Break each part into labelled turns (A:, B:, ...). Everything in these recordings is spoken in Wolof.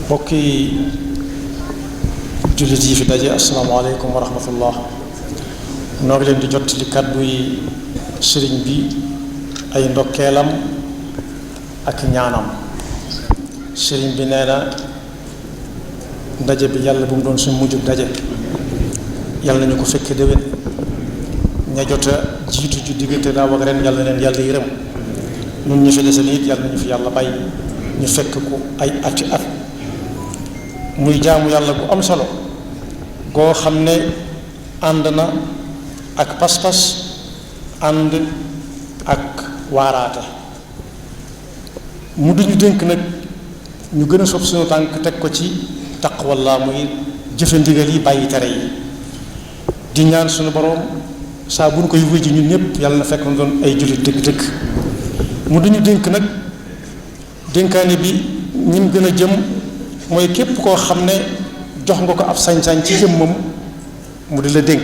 A: bokki jullit yi fi daje asalaamaaleykum wa rahmatullah. noo ngi leen di jot li kàddu yi sëriñ bi ay ndokkeelam ak ñaanam. sëriñ bi nee na ndaje bi yàlla bu mu doon suñu mujjub daje, yàlla nañu ko fekke déwén. ña jot a jiitu ju diggante daaw ak ren yàlla na leen yàlla yërëm. ñun ñu fi dese nit yàlla nañu fi yàlla bàyyi ñu fekk ko ay ati at. muy jaamu yàlla bu am solo goo xam ne ànd na ak pas-pas, ànd ak waaraate. mu duñu dénk nag ñu gën a sob suñu tànk teg ko ci taqwallah, muy jëfe ndigal yi bàyyi tere yi. di ñaan suñu boroom saa bu ñu koy wuy ji ñun ñëpp yàlla na fekk na doon ay jullit dëgg-dëgg. mu duñu dénk nag dénkaane bi ñim gën a jëm mooy képp koo xam ne jox nga ko ab sañ-sañ ci jëmmam mu di la dénk,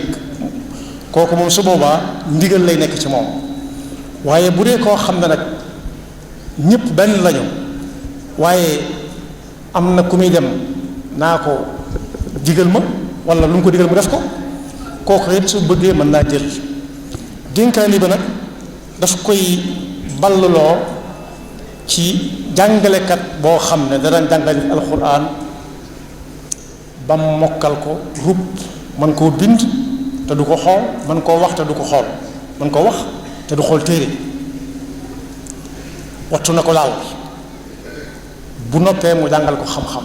A: kooku moom su boobaa ndigal lay nekk ci moom. waaye bu dee koo xam ne nag ñëpp benn lañu, waaye am na ku muy dem naa ko digal ma wala lu mu ko digal mu def ko, kooku it su bëggee mën naa jël dénkaani ba nag daf koy balluloo ci jàngalekat boo xam ne dana jàngale alxuraan ba mokkal ko rub mën koo bind te du ko xool, mën koo wax te du ko xool, mën koo wax te du xool téere, wattu na ko laal. bu noppee mu jàngal ko xam-xam.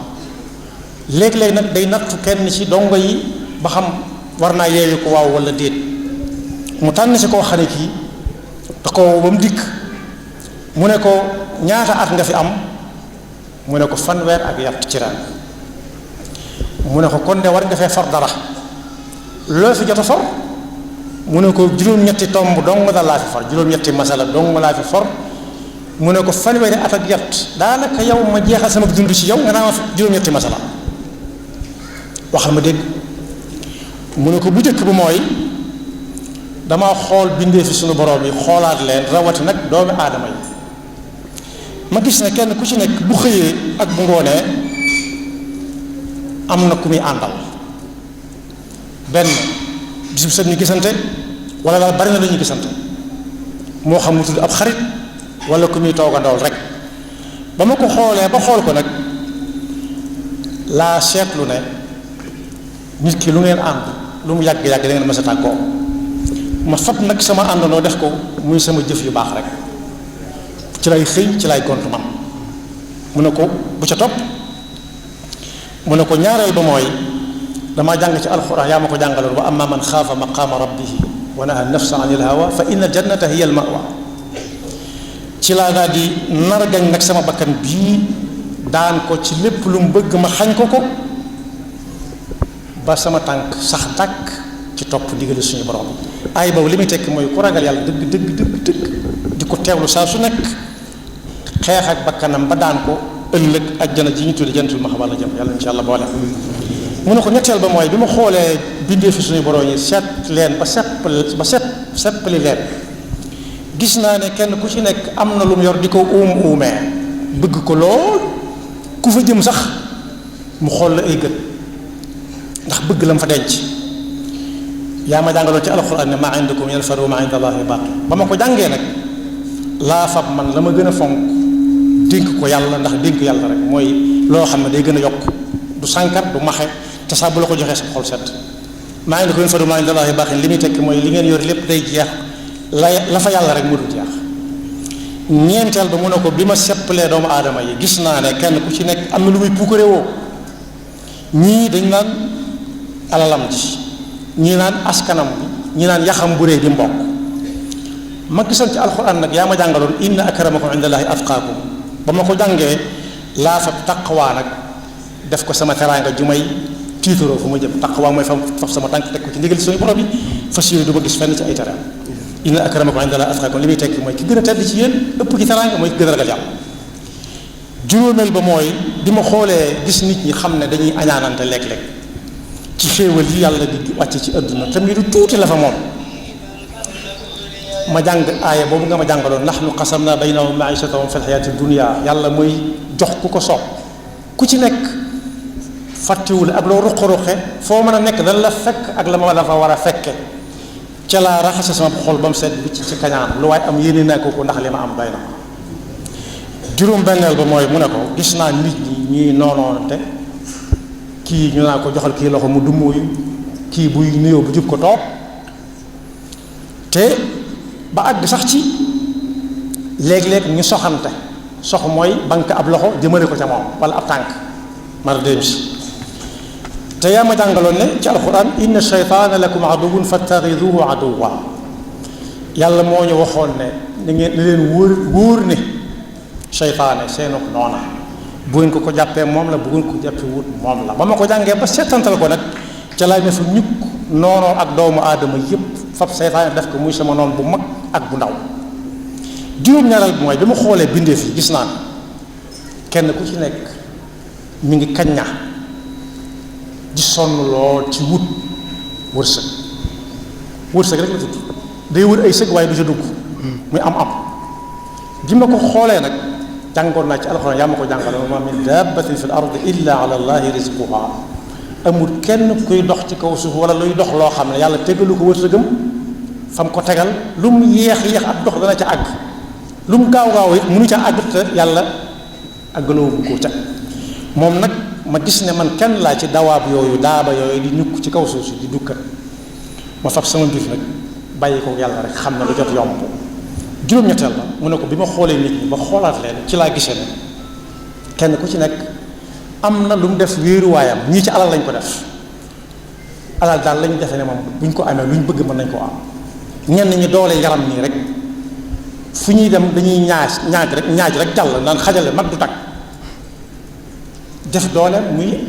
A: léeg-léeg nag day nattu kenn ci dongo yi ba xam war naa yeewi ko waaw wala déet. mu tànn si koo xam ne kii da ko ba mu dikk mu ne ko ñaata at nga fi am, mu ne ko fanweer ak yatt ci ren. mu ne ko kon de war nga fee for dara, loo fi jot a for, mu ne ko juróom-ñetti tomb dong da laa fi for, juróom-ñetti masala dong laa fi for. mu ne ko fanweeri at ak yatt daanaka yow ma jeexal sama dund ci yow nga naa ma juróom-ñetti masala, waxal ma dégg. mu ne ko bu njëkk bi mooy dama xool bindee fi suñu borom yi, xoolaat leen, rawati nag doomi aadama yi. ma gis ne kenn ku ci nekk bu xëyee ak bu ngoonee am na ku muy àndal, benn bis bu set ñu gisante wala daal bari na dañuy gisante, moo xam mu tudd ab xarit wala ku muy toogandool rek. ba ma ko xoolee ba xool ko nag laa seetlu ne nit ki lu ngeen ànd lu mu yàgg-yàgg da ngeen mës a tàggoo. ma fab nag sama àndandoo def ko muy sama jëf yu baax rek, ci lay xëy ci lay gont man. mu ne ko bu ca topp, mu ne ko ñaareel ba mooy damaa jàng ci alxuraan, yaa ma ko jàngaloon, wa amma man xaafa maqaama rabbihi wa naha nafsa anil hawa fa inna jannata hiya al mawa. ci laa daal di nargañ nag sama bakkan bii daan ko ci lépp lu mu bëgg ma xañ ko ko ba sama tànk sax dàkk ci topp ndigali suñu borom. ay boobu li muy tekki mooy ku ragal yàlla dëgg dëgg dëgg dëgg di ko teewlu saa su nekk xeex ak bakkanam ba daan ko, ëllëg ajjana ji ñu tudde jannatul maxwa la jëm, yàlla insha allah boole. mu ne ko ñetteel ba mooy bi ma xoolee bindee fi suñu borom yi seet leen ba seppali leen, gis naa ne kenn ku ci nekk am na lu mu yor di ko uumee bëgg ko lool, ku fa jëm sax mu xool la ay gët ndax bëgg la mu fa denc. yaa ma jàngaloon ci alxuraan ne maa indakum yanfadu wa maa inda Allaahi baaqi. ba ma ko jàngee nag laa fab man la ma gën a fonk dénk ko yàlla, ndax dénk yàlla rek mooy loo xam ne day gën a yokk, du sànkar du maxe, te saa bu la ko joxee sa xol set. maa indakum yanfadu wa maa inda Allaahi baaqi li muy tekki mooy li ngeen yor lépp day jeex, la fa yàlla rek mu dul jeex. ñeenteel ba mu ne ko bi ma seppalee doomu aadama yi gis naa ne kenn ku ci nekk am na lu muy puukare woo. ñii dañ naan alalam ji, ñii naan askanam bi, ñii naan yaxam bu réy di mbokk. ma gisoon ci alxuraan nag yaa ma jàngaloon inna akramakum indallaahi atqaakum. ba ma ko jàngee laa fa taqwaa nag def ko sama teraanga ju may tiitaroo fu ma jëm. taqwaa mooy faf sama tànk teg ko ci ndigal suñu borom bi, fas yooyu du ma gis fenn ci ay teraanga. inna akramakum indallaahi atqaakum li muy tekki mooy ki gën a tedd ci yéen ëpp ci teraanga mooy ki gën a ragal yàlla. juróomeel ba mooy bi ma xoolee gis nit ñi xam ne dañuy añaanante léeg-léeg ci xéewal yi yàlla di wàcce ci àdduna te muy lu tuuti la fa moom. ma jàng aaya boobu nga ma jàngaloon nahnu qasamna baynahum maishatahum fil hayati dunya, yàlla mooy jox ku ko soob, ku ci nekk fàttewul ak loo ruqe-ruqe foo mën a nekk dana la fekk ak la ma la fa war a fekke ca laa raxase sama xol ba mu seet bi ci kañaan lu waaye am yéene naa ko ndax li ma am doy na ko. juróom benneel ba mooy mu ne ko gis naa nit ñi ñuy noonoonte kii ñu naa ko joxal kii loxo mu dummóoyu kii buy nuyoo bu jub ko toog te ba àgg sax ci léeg-léeg ñu soxante sox mooy banque ab loxo jëmale ko ca moom wala ab tànk mara dem si te yaa ma jàngaloon ne ci alquran inna shaytaana lakum aduwwun fattaxiduhu aduwwa yàlla moo ñu waxoon ne ni ngeen ni leen wóor ne seytaane seenu noona bu ngeen ko jàppee moom la bu ngeen ko jàppee wut moom la ba ma ko jàngee ba seetantal ko nag ca laay ne fa ñukk noonoo ak doomu aadama yëpp fab seytaane def ko muy sama noon bu mag ak bu ndaw. juróom-ñaareel bi mooy bi ma xoolee bindeef yi gis naa ne kenn ku ci nekk mi ngi kañña di sonn lool ci wut wërsëg rek la tudd day wër ay sëg waaye du ca dugg muy am bi ma ko xoolee nag jàngoon naa ci alxuraan yaa ma ko jàngale ma min dabbatin fil ardi illa ala allahi rizquha amul kenn kuy dox ci kaw suuf wala luy dox loo xam ne yàlla tegalu ko wërsëgam fa mu ko tegal lu mu yéex ak dox dana ca àgg lu mu gaaw it mënu ca àgg te yàlla àggaloo bu ko ca moom nag ma gis ne man kenn laa ci dawaab yooyu daaba yooyu di ñukk ci kaw suuf si di dukkat ma fab sama mbir nag bàyyi ko yàlla rek xam ne lu jot yomb. juróom-ñetteel la mu ne ko bi ma xoolee nit ñi ba xoolaat leen ci laa gisee ne kenn ku ci nekk am na lu mu def wéeruwaayam ñii ci alal lañ ko def alal daal lañ defee ne moom buñ ko amee luñ bëgg mën nañ koo am ñenn ñi doole yaram nii rek fu ñuy dem dañuy ñaaj rek jàll naan xajale mag du tag def doole muy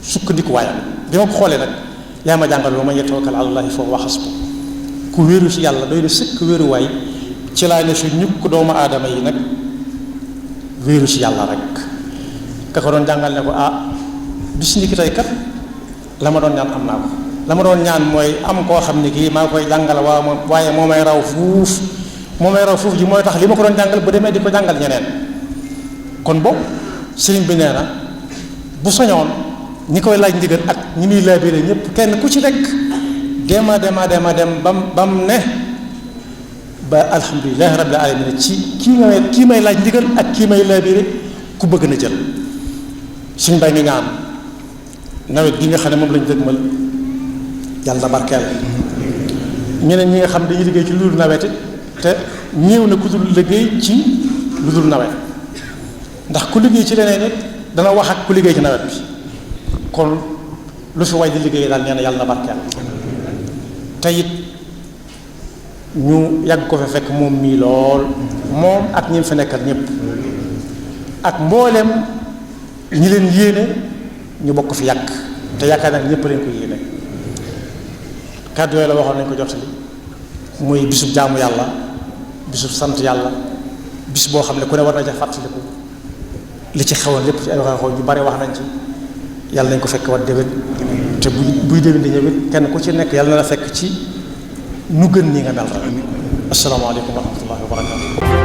A: sukkandikuwaayam bi ma ko xoolee nag yaa ma jàngal ba ma yatawakkal ala llaahi fa huwa hasbuh ku wéeru ci yàlla doy na sëkk wéeruwaay ci laa ne su ñukk doomu aadama yi nag wéeru ci yàlla rek ka ko doon jàngal ne ko bis ni ki tey kat la ma doon ñaan am naa ko la ma doon ñaan mooy am koo xam ne kii maa koy jàngal waaye moo may raw fuuf ji mooy tax li ma ko doon jàngal bu demee di ko jàngal ñeneen kon boobu sëriñ bi nee na bu soñoon ñi koy laaj ndigal ak ñi muy laabire ñëpp kenn ku ci nekk dem bam ne ba alhamdulilahi rabbil alamin ci kii may laaj ndigal ak kii may laabire ku bëgg na jël suñ mbay mi ñaan nawet gi nga xam ne moom lañ dëgmal yàlla na barkeel ñeneen ñi nga xam dañuy liggéey ci lu dul nawet te ñëw na ku dul liggéey ci lu dul nawet ndax ku liggéey ci leneen it dana wax ak ku liggéey ci nawet bi kon lu fi way di liggéey daal nee na yàlla na barkeel te it ñu yàgg ko fa fekk moom mii lool moom ak ñi fi nekkal ñëpp ak mbooleem ñi leen yéene ñu bokk fi yàgg te yaakaar naa ñëpp leen ko yéene kàddu yooyu la waxoon nañ ko jottali muy bisub jaamu yàlla bisub sant yàlla bis boo xam ne ku ne war na ca fàttaliku li ci xewoon lépp ci ay waxee ñu bari wax nañ ci yàlla nañ ko fekk wat déwén te buy déwén di ñëwit kenn ku ci nekk yàlla na la fekk ci nu gën nii nga mel rek asalaamaaleykum wa rahmatullahi wa barakatu